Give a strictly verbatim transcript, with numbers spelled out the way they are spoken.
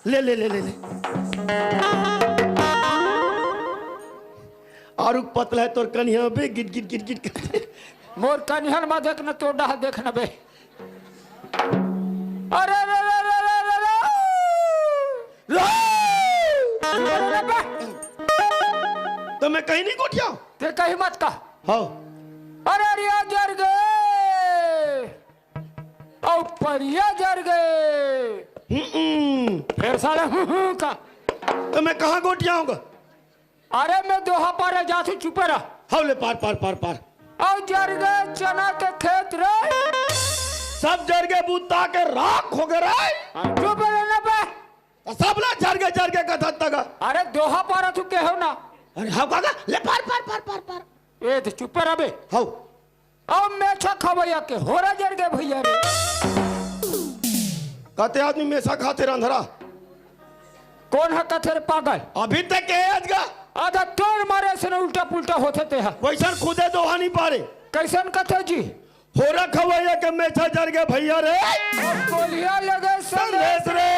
ले ले ले ले ले। आरुग पतला हे तोर कनिहा बे, गिट गिट गिट गिट करथे। मोर कनिहा ल मत देख न, तोर डहा देख न बे। अरे रे रे रे रे रे रे। रे! अरे रे बे। त मैं कहीं नहीं गोठियाव। ते कहीं मत कह। हाँ। अरे रिया जर गे। अउ परिया जर गे। हम्म। फेर साला हूँ हूँ का। त मैं कहाँ गोठियाहूँ गा? अरे मैं दोहा पारे जाथू, चुपे रह। हव ले पार, पार, पार, पार। अउ जर गे चना के खेत रे। सब जर गे बुता के राख हो गे रे। हाँ, चुप रह ना बे। त सब ला जर गे, जर गे कथस तगा। अरे दोहा पारथू केहेव ना। अरे हव काका, ले पार, पार, पार, पार, पार। ए त चुपे रह बे। हव। अब मेछा खवैया के होरा जर गे भैया रे। कते आदमी मेछा खाथे रे अंधरा? कोन ह कथे रे पागल? अभी तक के आज गा। आधा तोर मारे से न उल्टा पुल्टा होथे ते ह। वैसन खुदे दोहा नहीं पारे। कैसन कथे जी? होरा खवैया के मेछा जर गे भैया रे। अब कोलिया लगे संदेश रे।